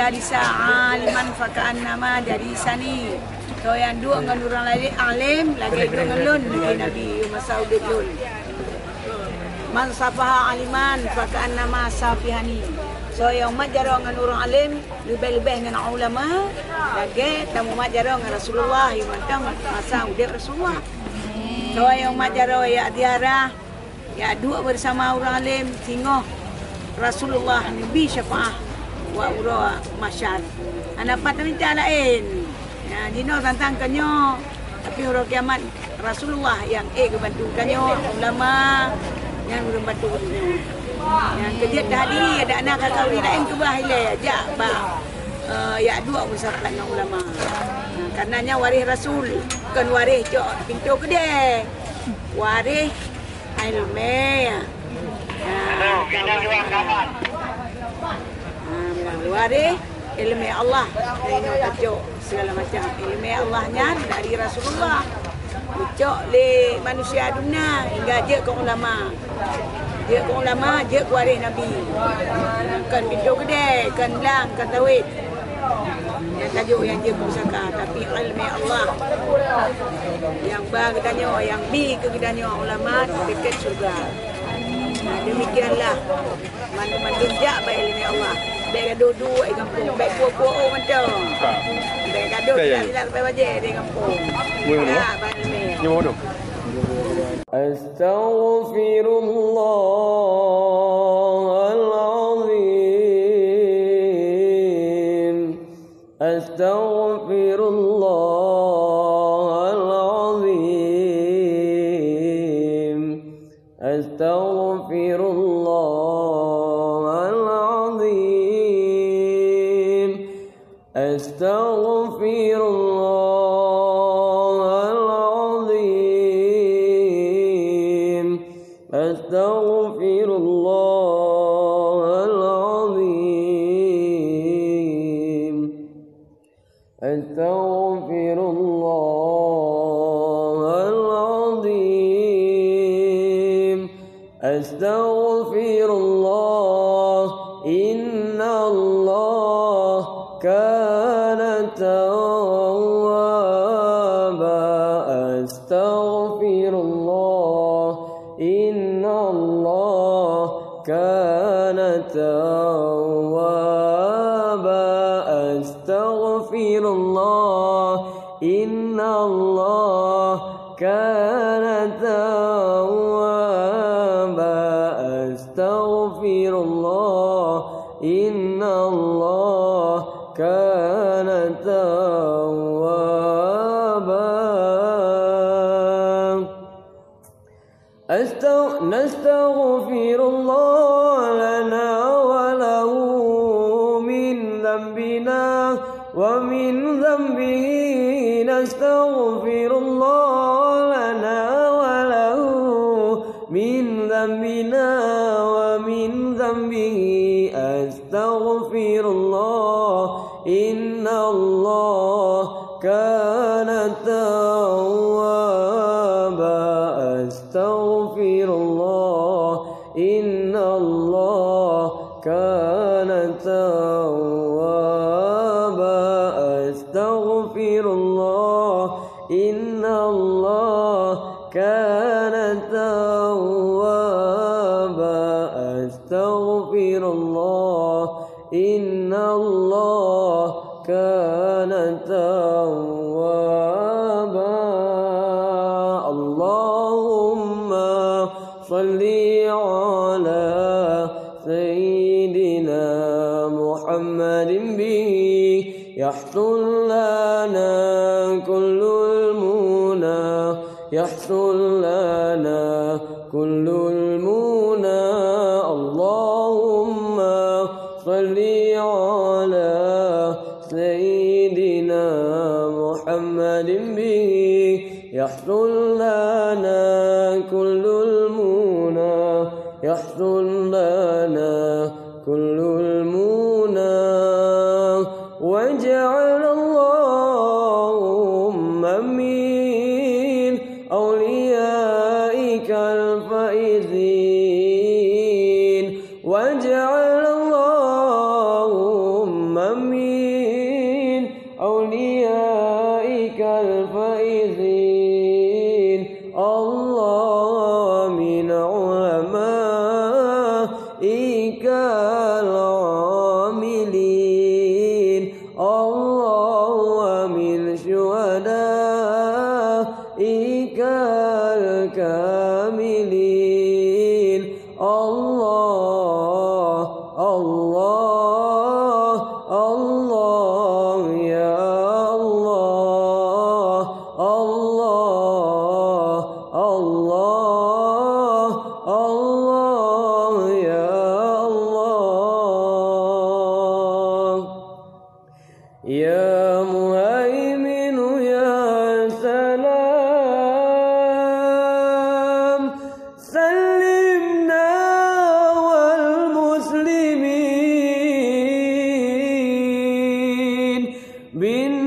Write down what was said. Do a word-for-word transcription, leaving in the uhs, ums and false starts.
Jalasa aliman faka'annama jalasa sani. Soe nyang duek ngon ureuëng alim, lagée duek ngon lôn, lagée Nabi masa udeb lôn. Man safaha aliman faka'annama safahani. Soe nyang mat jaroe ngon ureuëng alim, leubeh-leubeh ngon ulama, lagée tamumat jaroe ngon Rasulullah nyang mantong masa udeb Rasulullah. Soe nyang mat jaroe jak ziarah, jak duek beusama ureuëng alim, singoh Rasulullah neubi syafaat bak uroe mahsyar. Hana pat mita laén. Nah, jinoe tantang tanyoe, tapi uroe kiamat Rasulullah nyang ék geubantu tanyoe, ulama nyang ureuëng bantu tanyoe. Nyang keujeuet tahadiri, adak na kakak ureuëng laén keubah ilée jak bak, eh, jak duek beusama ngon ulama. Nah, karena nyan waréh Rasul, kon waréh cok pintoe keudée. Waréh Ileumé. Ha, waréh ileumé Allah. Ileumé tacok segala macam. Ileumé Allah nyan dari Rasulullah. Geucok lé manusia dunia hingga jeuet keu ulama. Jeuet keu ulama, jeuet keu waréh Nabi. Kon pintoe keudée, kon blang, kon tawét. Nyang tajok nyang jeuet pusaka, tapi ileumé Allah nyang ba geutanyoe, nyang bi keu geutanyoe ulama, tiket syurga. Nah, demikianlah mandum-mandum jak bak ileumé Allah. Bék gadoh duek di gampông, bék puo-puo oh mantong. Bék gadoh hilang-hilang sampai bajée di gampông. Jak bak ileumé. أستغفر الله العظيم. أستغفر الله العظيم. أستغفر الله العظيم. أستغفر الله العظيم. أستغفر الله العظيم. أستغفر الله العظيم. أستغفر الله، إن الله كان توابا. أستغفر الله، إن الله كان توابا. أستغفر الله، إن الله كان توابا. أستغفر الله، إن الله كان توابا. أستغ-، نستغفر الله لنا وله من ذنبنا ومن ذنبه. نستغفر الله لنا وله من ذنبنا ومن ذنبه. أستغفر الله، إن الله كان توابا. أستغفر الله، إن الله كان توابا. أستغفر الله، إن الله كان توابا. أستغفر الله، إن الله كان توابا. اللهم صل على سيدنا محمد به يحصل لنا كل المنى، يحصل لنا كل المنى. اللهم صل على سيدنا محمد به يحصل لنا كل المنى، يحصل لنا كل المنى. واجعل اللهم من أوليائك الفائزين. واجعل اللهم من أوليائك الفائزين. اللهم من علمائك العاملين. اللهم من شهدائك الكاملين. الله، الله، الله يا الله. الله، الله، الله يا الله. يا مهيمن يا سلام، سلمنا والمسلمين بن